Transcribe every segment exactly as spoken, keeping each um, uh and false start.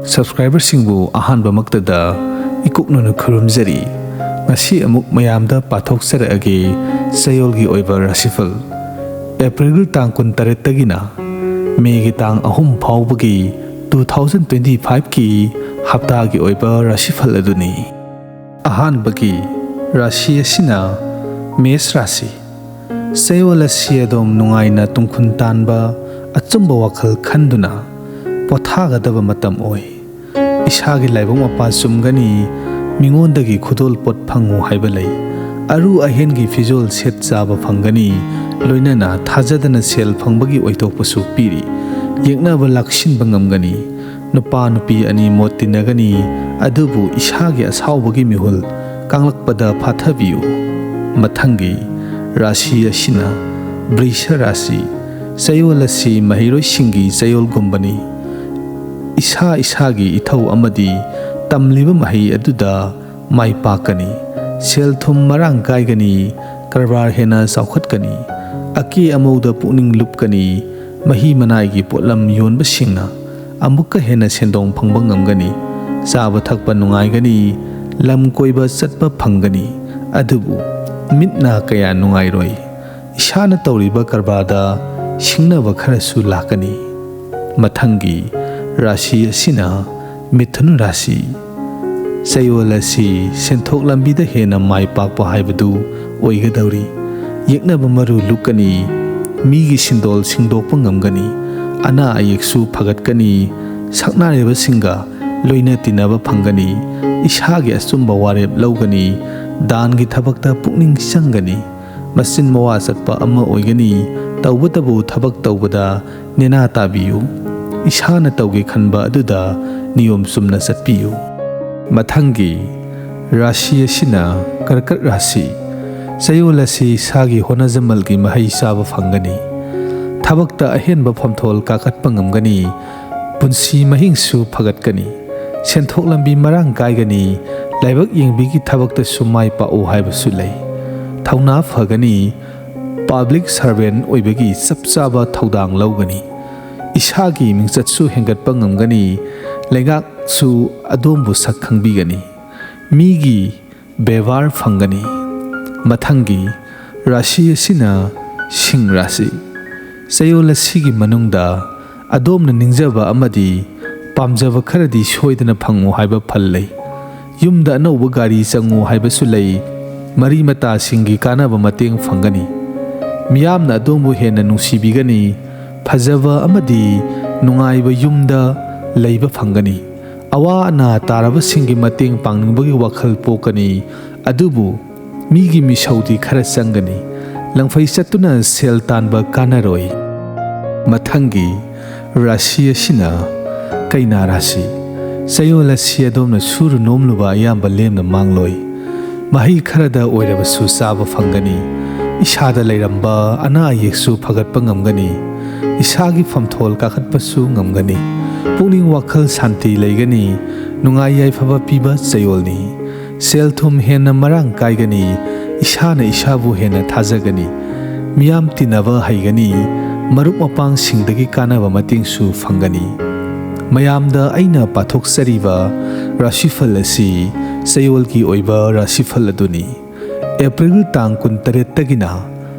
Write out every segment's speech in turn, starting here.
Subscriberꯁꯤꯡꯕꯨ ꯑꯍꯥꯟꯕꯃꯛꯇꯗ ꯏꯀꯨꯛꯅꯅ ꯈꯨꯔꯨꯝꯖꯔꯤ꯫ ꯉꯁꯤ ꯑꯃꯨꯛ ꯃꯌꯥꯝꯗ ꯄꯥꯊꯣꯛꯆꯔꯛꯑꯒꯦ ꯆꯌꯣꯜꯒꯤ ꯑꯣꯏꯕ ꯔꯥꯁꯤꯐꯜ꯫ ꯑꯦꯄ꯭ꯔꯤꯜ ꯇꯥꯡ ꯀꯨꯟꯇꯔꯦꯠꯇꯒꯤꯅ ꯃꯦꯒꯤ ꯇꯥꯡ ꯑꯍꯨꯝ ꯐꯥꯎꯕꯒꯤ two thousand twenty fiveꯀꯤ ꯍꯞꯇꯥꯒꯤ ꯑꯣꯏꯕ ꯔꯥꯁꯤꯐꯜ ꯑꯗꯨꯅꯤ꯫ ꯑꯍꯥꯟꯕꯒꯤ ꯔꯥꯁꯤ ꯑꯁꯤꯅ ꯃꯦꯁ ꯔꯥꯁꯤ꯫ ꯆꯌꯣꯜ ꯑꯁꯤ ꯑꯗꯣꯝ ꯅꯨꯡꯉꯥꯏꯅ ꯇꯨꯡꯈꯨꯟ ꯇꯥꯟꯕ, ꯑꯆꯨꯝꯕ ꯋꯥꯈꯜ ꯈꯟꯗꯨꯅ ꯄꯣꯊꯥꯒꯗꯕ ꯃꯇꯝ ꯑꯣꯏ꯫ ꯏꯁꯥꯒꯤ ꯂꯥꯏꯕꯛ ꯃꯄꯥ ꯆꯨꯝꯒꯅꯤ, ꯃꯤꯉꯣꯟꯗꯒꯤ ꯈꯨꯗꯣꯜ ꯄꯣꯠ ꯐꯪꯉꯨ ꯍꯥꯏꯕ ꯂꯩ꯫ ꯑꯔꯨ ꯑꯍꯦꯟꯒꯤ ꯐꯤꯖꯣꯜ ꯁꯦꯠ ꯆꯥꯕ ꯐꯪꯒꯅꯤ, ꯂꯣꯏꯅꯅ ꯊꯥꯖꯗꯅ ꯁꯦꯜ ꯐꯪꯕꯒꯤ ꯑꯣꯏꯊꯣꯛꯄꯁꯨ ꯄꯤꯔꯤ꯫ ꯌꯦꯛꯅꯕ ꯂꯥꯛꯁꯤꯟꯕ ꯉꯝꯒꯅꯤ꯫ ꯅꯨꯄꯥ ꯅꯨꯄꯤ ꯑꯅꯤ ꯃꯣꯠ ꯇꯤꯟꯅꯒꯅꯤ, ꯑꯗꯨꯕꯨ ꯏꯁꯥꯒꯤ ꯑꯁꯥꯎꯕꯒꯤ ꯃꯤꯍꯨꯜ ꯀꯥꯡꯂꯛꯄꯗ ꯐꯥꯊꯕꯤꯌꯨ꯫ ꯃꯊꯪꯒꯤ ꯔꯥꯁꯤ ꯑꯁꯤꯅ ꯕ꯭ꯔꯤꯁ ꯔꯥꯁꯤ꯫ ꯆꯌꯣꯜ ꯑꯁꯤ ꯃꯍꯩꯔꯣꯏꯁꯤꯡꯒꯤ ꯆꯌꯣꯜꯒꯨꯝꯕꯅꯤ꯫ ꯏꯁꯥ ꯏꯁꯥꯒꯤ ꯏꯊꯧ ꯑꯃꯗꯤ ꯇꯝꯂꯤꯕ ꯃꯍꯩ ꯑꯗꯨꯗ ꯃꯥꯏ ꯄꯥꯛꯀꯅꯤ꯫ ꯁꯦꯜ ꯊꯨꯝ ꯃꯔꯥꯡ ꯀꯥꯏꯒꯅꯤ, ꯀꯔꯕꯥꯔ ꯍꯦꯟꯅ ꯆꯥꯎꯈꯠꯀꯅꯤ꯫ ꯑꯀꯦ ꯑꯃꯧꯗ ꯄꯨꯛꯅꯤꯡ ꯂꯨꯞꯀꯅꯤ꯫ ꯃꯍꯤ ꯃꯅꯥꯏꯒꯤ ꯄꯣꯠꯂꯝ ꯌꯣꯟꯕꯁꯤꯡꯅ ꯑꯃꯨꯛꯀ ꯍꯦꯟꯅ ꯁꯦꯟꯗꯣꯡ ꯐꯪꯕ ꯉꯝꯒꯅꯤ꯫ ꯆꯥꯕ ꯊꯛꯄ ꯅꯨꯡꯉꯥꯏꯒꯅꯤ, ꯂꯝ ꯀꯣꯏꯕ ꯆꯠꯄ ꯐꯪꯒꯅꯤ꯫ ꯑꯗꯨꯕꯨ ꯃꯤꯠ ꯅꯥ ꯀꯌꯥ ꯅꯨꯡꯉꯥꯏꯔꯣꯏ꯫ ꯏꯁꯥꯅ ꯇꯧꯔꯤꯕ ꯀꯔꯕꯥꯔꯗ ꯁꯤꯡꯅꯕ ꯈꯔꯁꯨ ꯂꯥꯛꯀꯅꯤ꯫ ꯃꯊꯪꯒꯤ ꯔꯥꯁꯤ ꯑꯁꯤꯅ ꯃꯤꯊꯨꯟ ꯔꯥꯁꯤ꯫ ꯆꯌꯣꯜ ꯑꯁꯤ ꯁꯦꯟꯊꯣꯛ ꯂꯝꯕꯤꯗ ꯍꯦꯟꯅ ꯃꯥꯏ ꯄꯥꯛꯄ ꯍꯥꯏꯕꯗꯨ ꯑꯣꯏꯒꯗꯧꯔꯤ꯫ ꯌꯦꯛꯅꯕ ꯃꯔꯨ ꯂꯨꯛꯀꯅꯤ, ꯃꯤꯒꯤ ꯁꯤꯟꯗꯣꯜ ꯁꯤꯡꯗꯣꯛꯄ ꯉꯝꯒꯅꯤ, ꯑꯅꯥ ꯑꯌꯦꯛꯁꯨ ꯐꯒꯠꯀꯅꯤ, ꯁꯛꯅꯥꯏꯔꯕꯁꯤꯡꯒ ꯂꯣꯏꯅ ꯇꯤꯟꯅꯕ ꯐꯪꯒꯅꯤ, ꯏꯁꯥꯒꯤ ꯑꯆꯨꯝꯕ ꯋꯥꯔꯦꯞ ꯂꯧꯒꯅꯤ, ꯗꯥꯟꯒꯤ ꯊꯕꯛꯇ ꯄꯨꯛꯅꯤꯡ ꯆꯪꯒꯅꯤ꯫ ꯃꯆꯤꯟ ꯃꯋꯥ ꯆꯠꯄ ꯑꯃ ꯑꯣꯏꯒꯅꯤ꯫ ꯇꯧꯕꯇꯕꯨ ꯊꯕꯛ ꯇꯧꯕꯗ ꯅꯦꯅꯥ ꯇꯥꯕꯤꯌꯨ꯫ ꯏꯁꯥꯅ ꯇꯧꯒꯦ ꯈꯟꯕ ꯑꯗꯨꯗ ꯅꯤꯌꯣꯝ ꯆꯨꯝꯅ ꯆꯠꯄꯤꯌꯨ꯫ ꯃꯊꯪꯒꯤ ꯔꯥꯁꯤ ꯑꯁꯤꯅ ꯀꯔꯀꯠ ꯔꯥꯁꯤ꯫ ꯆꯌꯣꯜ ꯑꯁꯤ ꯏꯁꯥꯒꯤ ꯍꯣꯠꯅꯖꯃꯜꯒꯤ ꯃꯍꯩ ꯆꯥꯕ ꯐꯪꯒꯅꯤ꯫ ꯊꯕꯛꯇ ꯑꯍꯦꯟꯕ ꯐꯝꯊꯣꯜ ꯀꯥꯈꯠꯄ ꯉꯝꯒꯅꯤ꯫ ꯄꯨꯟꯁꯤ ꯃꯍꯤꯡꯁꯨ ꯐꯒꯠꯀꯅꯤ꯫ ꯁꯦꯟꯊꯣꯛ ꯂꯝꯕꯤ ꯃꯔꯥꯡ ꯀꯥꯏꯒꯅꯤ꯫ ꯂꯥꯏꯕꯛ ꯌꯦꯡꯕꯤꯒꯤ ꯊꯕꯛꯇꯁꯨ ꯃꯥꯏ ꯄꯥꯛꯎ ꯍꯥꯏꯕꯁꯨ ꯂꯩ꯫ ꯊꯧꯅꯥ ꯐꯒꯅꯤ꯫ ꯄꯕ꯭ꯂꯤꯛ ꯁꯔꯚꯦꯟ ꯑꯣꯏꯕꯒꯤ ꯆꯞ ꯆꯥꯕ ꯊꯧꯗꯥꯡ ꯂꯧꯒꯅꯤ꯫ ꯏꯁꯥꯒꯤ ꯃꯤꯡꯆꯠꯁꯨ ꯍꯦꯟꯒꯠꯄ ꯉꯝꯒꯅꯤ꯫ ꯂꯩꯉꯥꯛꯁꯨ ꯑꯗꯣꯝꯕꯨ ꯁꯛ ꯈꯪꯕꯤꯒꯅꯤ꯫ ꯃꯤꯒꯤ ꯕꯦꯕꯥꯔ ꯐꯪꯒꯅꯤ꯫ ꯃꯊꯪꯒꯤ ꯔꯥꯁꯤ ꯑꯁꯤꯅ ꯁꯤꯡ ꯔꯥꯁꯤ꯫ ꯆꯌꯣꯜ ꯑꯁꯤꯒꯤ ꯃꯅꯨꯡꯗ ꯑꯗꯣꯝꯅ ꯅꯤꯡꯖꯕ ꯑꯃꯗꯤ ꯄꯥꯝꯖꯕ ꯈꯔꯗꯤ ꯁꯣꯏꯗꯅ ꯐꯪꯉꯨ ꯍꯥꯏꯕ ꯐꯜ ꯂꯩ꯫ ꯌꯨꯝꯗ ꯑꯅꯧꯕ ꯒꯥꯔꯤ ꯆꯪꯉꯨ ꯍꯥꯏꯕꯁꯨ ꯂꯩ꯫ ꯃꯔꯤ ꯃꯇꯥꯁꯤꯡꯒꯤ ꯀꯥꯟꯅꯕ ꯃꯇꯦꯡ ꯐꯪꯒꯅꯤ꯫ ꯃꯤꯌꯥꯝꯅ ꯑꯗꯣꯝꯕꯨ ꯍꯦꯟꯅ ꯅꯨꯡꯁꯤꯕꯤꯒꯅꯤ꯫ ꯐꯖꯕ ꯑꯃꯗꯤ ꯅꯨꯡꯉꯥꯏꯕ ꯌꯨꯝꯗ ꯂꯩꯕ ꯐꯪꯒꯅꯤ꯫ ꯑꯋꯥ ꯑꯅꯥ ꯇꯥꯔꯕꯁꯤꯡꯒꯤ ꯃꯇꯦꯡ ꯄꯥꯡꯅꯤꯡꯕꯒꯤ ꯋꯥꯈꯜ ꯄꯣꯛꯀꯅꯤ꯫ ꯑꯗꯨꯕꯨ ꯃꯤꯒꯤ ꯃꯤꯁꯧꯗꯤ ꯈꯔ ꯆꯪꯒꯅꯤ꯫ ꯂꯪꯐꯩ ꯆꯠꯇꯨꯅ ꯁꯦꯜ ꯇꯥꯟꯕ ꯀꯥꯟꯅꯔꯣꯏ꯫ ꯃꯊꯪꯒꯤ ꯔꯥꯁꯤ ꯑꯁꯤꯅ ꯀꯩꯅꯥ ꯔꯥꯁꯤ꯫ ꯆꯌꯣꯜ ꯑꯁꯤ ꯑꯗꯣꯝꯅ ꯁꯨꯔꯨ ꯅꯣꯝꯂꯨꯕ ꯑꯌꯥꯝꯕ ꯂꯦꯝꯅ ꯃꯥꯡꯂꯣꯏ꯫ ꯃꯍꯩ ꯈꯔꯗ ꯑꯣꯏꯔꯕꯁꯨ ꯆꯥꯕ ꯐꯪꯒꯅꯤ꯫ ꯏꯁꯥꯗ ꯂꯩꯔꯝꯕ ꯑꯅꯥ ꯑꯌꯦꯛꯁꯨ ꯐꯒꯠꯄ ꯉꯝꯒꯅꯤ꯫ ꯏꯁꯥꯒꯤ ꯐꯝꯊꯣꯜ ꯀꯥꯈꯠꯄꯁꯨ ꯉꯝꯒꯅꯤ꯫ ꯄꯨꯛꯅꯤꯡ ꯋꯥꯈꯜ ꯁꯥꯟꯇꯤ ꯂꯩꯒꯅꯤ꯫ ꯅꯨꯡꯉꯥꯏ ꯌꯥꯏꯐꯕ ꯄꯤꯕ ꯆꯌꯣꯜꯅꯤ꯫ ꯁꯦꯜ ꯊꯨꯝ ꯍꯦꯟꯅ ꯃꯔꯥꯡ ꯀꯥꯏꯒꯅꯤ꯫ ꯏꯁꯥꯅ ꯏꯁꯥꯕꯨ ꯍꯦꯟꯅ ꯊꯥꯖꯒꯅꯤ꯫ ꯃꯤꯌꯥꯝ ꯇꯤꯟꯅꯕ ꯍꯩꯒꯅꯤ꯫ ꯃꯔꯨꯞ ꯃꯄꯥꯡꯁꯤꯡꯗꯒꯤ ꯀꯥꯟꯅꯕ ꯃꯇꯦꯡꯁꯨ ꯐꯪꯒꯅꯤ꯫ ꯃꯌꯥꯝꯗ ꯑꯩꯅ ꯄꯥꯊꯣꯛꯆꯔꯤꯕ ꯔꯥꯁꯤꯐꯜ ꯑꯁꯤ ꯆꯌꯣꯜꯒꯤ ꯑꯣꯏꯕ ꯔꯥꯁꯤꯐꯜ ꯑꯗꯨꯅꯤ꯫ ꯑꯦꯄ꯭ꯔꯤꯜ ꯇꯥꯡ ꯀꯨꯟꯇꯔꯦꯠꯇꯒꯤꯅ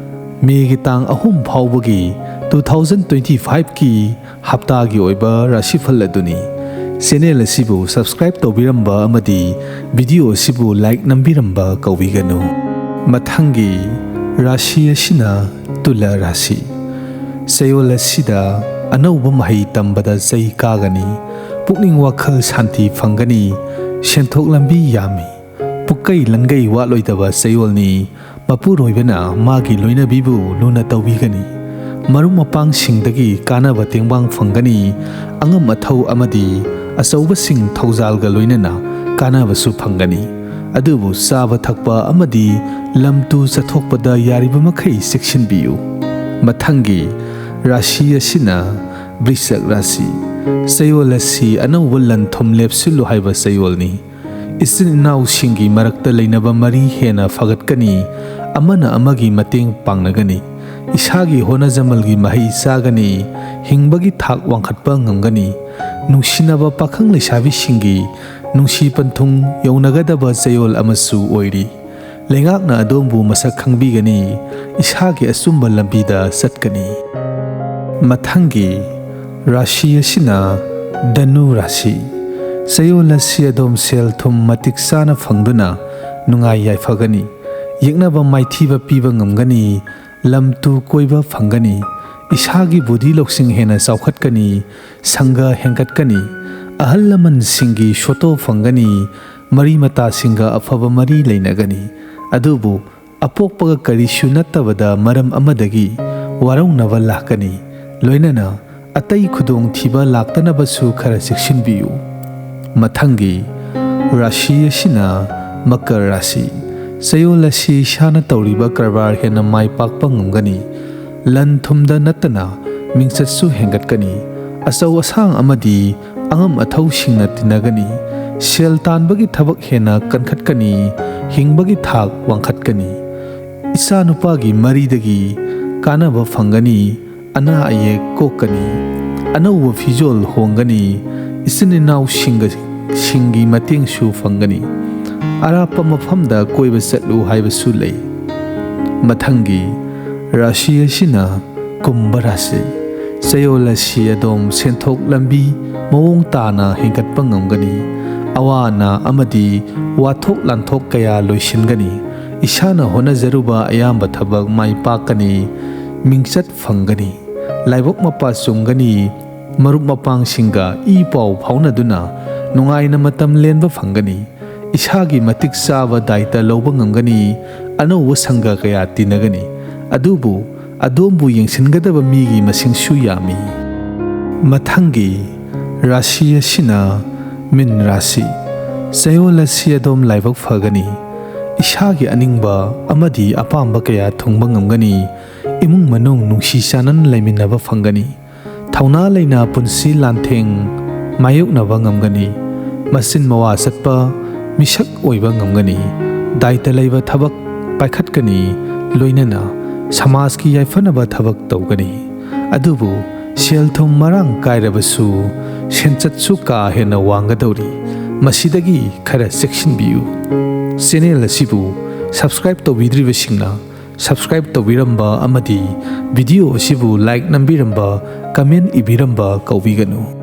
ꯃꯦꯒꯤ ꯇꯥꯡ ꯑꯍꯨꯝ ꯐꯥꯎꯕꯒꯤ two thousand twenty fiveꯀꯤ ꯍꯞꯇꯥꯒꯤ ꯑꯣꯏꯕ ꯔꯥꯁꯤꯐꯜ ꯑꯗꯨꯅꯤ꯫ ꯆꯦꯅꯦꯜ ꯑꯁꯤꯕꯨ subscribe ꯇꯧꯕꯤꯔꯝꯕ ꯑꯃꯗꯤ video ꯑꯁꯤꯕꯨ like ꯅꯝꯕꯤꯔꯝꯕ ꯀꯧꯕꯤꯒꯅꯨ꯫ ꯃꯊꯪꯒꯤ ꯔꯥꯁꯤ ꯑꯁꯤꯅ ꯇꯨꯂꯥ ꯔꯥꯁꯤ꯫ ꯆꯌꯣꯜ ꯑꯁꯤꯗ ꯑꯅꯧꯕ ꯃꯍꯩ ꯇꯝꯕꯗ ꯆꯩ ꯀꯥꯒꯅꯤ꯫ ꯄꯨꯛꯅꯤꯡ ꯋꯥꯈꯜ ꯁꯥꯟꯇꯤ ꯐꯪꯒꯅꯤ꯫ ꯁꯦꯟꯊꯣꯛ ꯂꯝꯕꯤ ꯌꯥꯝꯃꯤ꯫ ꯄꯨꯛꯀꯩ ꯂꯟꯒꯩ ꯋꯥꯠꯂꯣꯏꯗꯕ ꯆꯌꯣꯜꯅꯤ꯫ ꯃꯄꯨꯔꯣꯏꯕꯅ ꯃꯥꯒꯤ ꯂꯣꯏꯅꯕꯤꯕꯨ ꯂꯨꯅ ꯇꯧꯕꯤꯒꯅꯤ꯫ ꯃꯔꯨꯞ ꯃꯄꯥꯡꯁꯤꯡꯗꯒꯤ ꯀꯥꯟꯅꯕ ꯇꯦꯡꯕꯥꯡ ꯐꯪꯒꯅꯤ꯫ ꯑꯉꯝ ꯑꯊꯧ ꯑꯃꯗꯤ ꯑꯆꯧꯕꯁꯤꯡ ꯊꯧꯖꯥꯜꯒ ꯂꯣꯏꯅꯅ ꯀꯥꯟꯅꯕꯁꯨ ꯐꯪꯒꯅꯤ꯫ ꯑꯗꯨꯕꯨ ꯆꯥꯕ ꯊꯛꯄ ꯑꯃꯗꯤ ꯂꯝ ꯇꯨ ꯆꯠꯊꯣꯛꯄꯗ ꯌꯥꯔꯤꯕ ꯃꯈꯩ ꯆꯦꯛꯁꯤꯟꯕꯤꯌꯨ꯫ ꯃꯊꯪꯒꯤ ꯔꯥꯁꯤ ꯑꯁꯤꯅ ꯕ꯭ꯔꯤꯁꯛ ꯔꯥꯁꯤ꯫ ꯆꯌꯣꯜ ꯑꯁꯤ ꯑꯅꯧꯕ ꯂꯟ ꯊꯨꯝ ꯂꯦꯞꯁꯤꯜꯂꯨ ꯍꯥꯏꯕ ꯆꯌꯣꯜꯅꯤ꯫ ꯏꯆꯤꯟ ꯏꯅꯥꯎꯁꯤꯡꯒꯤ ꯃꯔꯛꯇ ꯂꯩꯅꯕ ꯃꯔꯤ ꯍꯦꯟꯅ ꯐꯒꯠꯀꯅꯤ꯫ ꯑꯃꯅ ꯑꯃꯒꯤ ꯃꯇꯦꯡ ꯄꯥꯡꯅꯒꯅꯤ꯫ ꯏꯁꯥꯒꯤ ꯍꯣꯠꯅꯖꯃꯜꯒꯤ ꯃꯍꯩ ꯆꯥꯒꯅꯤ꯫ ꯍꯤꯡꯕꯒꯤ ꯊꯥꯛ ꯋꯥꯡꯈꯠꯄ ꯉꯝꯒꯅꯤ꯫ ꯅꯨꯡꯁꯤꯅꯕ ꯄꯥꯈꯪ ꯂꯩꯁꯥꯕꯤꯁꯤꯡꯒꯤ ꯅꯨꯡꯁꯤ ꯄꯟꯊꯨꯡ ꯌꯧꯅꯒꯗꯕ ꯆꯌꯣꯜ ꯑꯃꯁꯨ ꯑꯣꯏꯔꯤ꯫ ꯂꯩꯉꯥꯛꯅ ꯑꯗꯣꯝꯕꯨ ꯃꯁꯛ ꯈꯪꯕꯤꯒꯅꯤ, ꯏꯁꯥꯒꯤ ꯑꯆꯨꯝꯕ ꯂꯝꯕꯤꯗ ꯆꯠꯀꯅꯤ꯫ ꯃꯊꯪꯒꯤ ꯔꯥꯁꯤ ꯑꯁꯤꯅ ꯙꯅꯨ ꯔꯥꯁꯤ꯫ ꯆꯌꯣꯜ ꯑꯁꯤ ꯑꯗꯣꯝ ꯁꯦꯜ ꯊꯨꯝ ꯃꯇꯤꯛ ꯆꯥꯅ ꯐꯪꯗꯨꯅ ꯅꯨꯡꯉꯥꯏ ꯌꯥꯏꯐꯒꯅꯤ꯫ ꯌꯦꯛꯅꯕ ꯃꯥꯏꯊꯤꯕ ꯄꯤꯕ ꯉꯝꯒꯅꯤ꯫ ꯂꯝ ꯇꯨ ꯀꯣꯏꯕ ꯐꯪꯒꯅꯤ꯫ ꯏꯁꯥꯒꯤ ꯕꯨꯙꯤ ꯂꯧꯁꯤꯡ ꯍꯦꯟꯅ ꯆꯥꯎꯈꯠꯀꯅꯤ꯫ ꯁꯪꯒ ꯍꯦꯟꯒꯠꯀꯅꯤ꯫ ꯑꯍꯜ ꯂꯃꯟꯁꯤꯡꯒꯤ ꯁꯣꯇꯣ ꯐꯪꯒꯅꯤ꯫ ꯃꯔꯤ ꯃꯇꯥꯁꯤꯡꯒ ꯑꯐꯕ ꯃꯔꯤ ꯂꯩꯅꯒꯅꯤ꯫ ꯑꯗꯨꯕꯨ ꯑꯄꯣꯛꯄꯒ ꯀꯔꯤꯁꯨ ꯅꯠꯇꯕꯗ ꯃꯔꯝ ꯑꯃꯗꯒꯤ ꯋꯥꯔꯧꯅꯕ ꯂꯥꯛꯀꯅꯤ꯫ ꯂꯣꯏꯅꯅ ꯑꯇꯩ ꯈꯨꯗꯣꯡꯊꯤꯕ ꯂꯥꯛꯇꯅꯕꯁꯨ ꯈꯔ ꯆꯦꯛꯁꯤꯟꯕꯤꯌꯨ꯫ ꯃꯊꯪꯒꯤ ꯔꯥꯁꯤ ꯑꯁꯤꯅ ꯃꯀꯔ ꯔꯥꯁꯤ꯫ ꯆꯌꯣꯜ ꯑꯁꯤ ꯏꯁꯥꯅ ꯇꯧꯔꯤꯕ ꯀꯔꯕꯥꯔ ꯍꯦꯟꯅ ꯃꯥꯏ ꯄꯥꯛꯄ ꯉꯝꯒꯅꯤ꯫ ꯂꯟ ꯊꯨꯝꯗ ꯅꯠꯇꯅ ꯃꯤꯡꯆꯠꯁꯨ ꯍꯦꯟꯒꯠꯀꯅꯤ꯫ ꯑꯆꯧ ꯑꯁꯥꯡ ꯑꯃꯗꯤ ꯑꯉꯝ ꯑꯊꯧꯁꯤꯡꯅ ꯇꯤꯟꯅꯒꯅꯤ꯫ ꯁꯦꯜ ꯇꯥꯟꯕꯒꯤ ꯊꯕꯛ ꯍꯦꯟꯅ ꯀꯟꯈꯠꯀꯅꯤ꯫ ꯍꯤꯡꯕꯒꯤ ꯊꯥꯛ ꯋꯥꯡꯈꯠꯀꯅꯤ꯫ ꯏꯆꯥꯅꯨꯄꯥꯒꯤ ꯃꯔꯤꯗꯒꯤ ꯀꯥꯟꯅꯕ ꯐꯪꯒꯅꯤ꯫ ꯑꯅꯥ ꯑꯌꯦꯛ ꯀꯣꯛꯀꯅꯤ꯫ ꯑꯅꯧꯕ ꯐꯤꯖꯣꯜ ꯍꯣꯡꯒꯅꯤ꯫ ꯏꯆꯤꯟ ꯏꯅꯥꯎꯁꯤꯡꯒ, ꯁꯤꯡꯒꯤ ꯃꯇꯦꯡꯁꯨ ꯐꯪꯒꯅꯤ꯫ ꯑꯔꯥꯞꯄ ꯃꯐꯝꯗ ꯀꯣꯏꯕ ꯆꯠꯂꯨ ꯍꯥꯏꯕꯁꯨ ꯂꯩ꯫ ꯃꯊꯪꯒꯤ ꯔꯥꯁꯤ ꯑꯁꯤꯅ ꯀꯨꯝꯚ ꯔꯥꯁꯤ꯫ ꯆꯌꯣꯜ ꯑꯁꯤ ꯑꯗꯣꯝ ꯁꯦꯟꯊꯣꯛ ꯂꯝꯕꯤ ꯃꯑꯣꯡ ꯇꯥꯅ ꯍꯦꯟꯒꯠꯄ ꯉꯝꯒꯅꯤ꯫ ꯑꯋꯥ ꯑꯅꯥ ꯑꯃꯗꯤ ꯋꯥꯊꯣꯛ ꯂꯥꯟꯊꯣꯛ ꯀꯌꯥ ꯂꯣꯏꯁꯤꯟꯒꯅꯤ꯫ ꯏꯁꯥꯅ ꯍꯣꯠꯅꯖꯔꯨꯕ ꯑꯌꯥꯝꯕ ꯊꯕꯛ ꯃꯥꯏ ꯄꯥꯛꯀꯅꯤ꯫ ꯃꯤꯡꯆꯠ ꯐꯪꯒꯅꯤ꯫ ꯂꯥꯏꯕꯛ ꯃꯄꯥ ꯆꯨꯝꯒꯅꯤ꯫ ꯃꯔꯨꯞ ꯃꯄꯥꯡꯁꯤꯡꯒ ꯏ ꯄꯥꯎ ꯐꯥꯎꯅꯗꯨꯅ ꯅꯨꯡꯉꯥꯏꯅ ꯃꯇꯝ ꯂꯦꯟꯕ ꯐꯪꯒꯅꯤ꯫ ꯏꯁꯥꯒꯤ ꯃꯇꯤꯛ ꯆꯥꯕ ꯗꯥꯏꯇ ꯂꯧꯕ ꯉꯝꯒꯅꯤ꯫ ꯑꯅꯧꯕ ꯁꯪꯒ ꯀꯌꯥ ꯇꯤꯟꯅꯒꯅꯤ꯫ ꯑꯗꯨꯕꯨ ꯑꯗꯣꯝꯕꯨ ꯌꯦꯡꯁꯤꯟꯒꯗꯕ ꯃꯤꯒꯤ ꯃꯁꯤꯡꯁꯨ ꯌꯥꯝꯃꯤ꯫ ꯃꯊꯪꯒꯤ ꯔꯥꯁꯤ ꯑꯁꯤꯅ ꯃꯤꯟ ꯔꯥꯁꯤ꯫ ꯆꯌꯣꯜ ꯑꯁꯤ ꯑꯗꯣꯝ ꯂꯥꯏꯕꯛ ꯐꯒꯅꯤ꯫ ꯏꯁꯥꯒꯤ ꯑꯅꯤꯡꯕ ꯑꯃꯗꯤ ꯑꯄꯥꯝꯕ ꯀꯌꯥ ꯊꯨꯡꯕ ꯉꯝꯒꯅꯤ꯫ ꯏꯃꯨꯡ ꯃꯅꯨꯡ ꯅꯨꯡꯁꯤ ꯆꯥꯟꯅꯅ ꯂꯩꯃꯤꯟꯅꯕ ꯐꯪꯒꯅꯤ꯫ ꯊꯧꯅꯥ ꯂꯩꯅ ꯄꯨꯟꯁꯤ ꯂꯥꯟꯊꯦꯡ ꯃꯥꯌꯣꯛꯅꯕ ꯉꯝꯒꯅꯤ꯫ ꯃꯆꯤꯟ ꯃꯋꯥ ꯆꯠꯄ ꯃꯤꯁꯛ ꯑꯣꯏꯕ ꯉꯝꯒꯅꯤ꯫ ꯗꯥꯏꯇ ꯂꯩꯕ ꯊꯕꯛ ꯄꯥꯏꯈꯠꯀꯅꯤ꯫ ꯂꯣꯏꯅꯅ ꯁꯃꯥꯖꯀꯤ ꯌꯥꯏꯐꯅꯕ ꯊꯕꯛ ꯇꯧꯒꯅꯤ꯫ ꯑꯗꯨꯕꯨ ꯁꯦꯜ ꯊꯨꯝ ꯃꯔꯥꯡ ꯀꯥꯏꯔꯕꯁꯨ ꯁꯦꯟꯆꯠꯁꯨ ꯀꯥ ꯍꯦꯟꯅ ꯋꯥꯡꯒꯗꯧꯔꯤ꯫ ꯃꯁꯤꯗꯒꯤ ꯈꯔ ꯆꯦꯛꯁꯤꯟꯕꯤꯌꯨ꯫ ꯆꯦꯅꯦꯜ ꯑꯁꯤꯕꯨ ꯁꯕꯁꯀ꯭ꯔꯥꯏꯕ ꯇꯧꯕꯤꯗ꯭ꯔꯤꯕꯁꯤꯡꯅ ꯁꯕꯁꯀ꯭ꯔꯥꯏꯕ ꯇꯧꯕꯤꯔꯝꯕ ꯑꯃꯗꯤ ꯚꯤꯗꯤꯑꯣ ꯑꯁꯤꯕꯨ ꯂꯥꯏꯛ ꯅꯝꯕꯤꯔꯝꯕ, ꯀꯃꯦꯟ ꯏꯕꯤꯔꯝꯕ ꯀꯥꯎꯕꯤꯒꯅꯨ꯫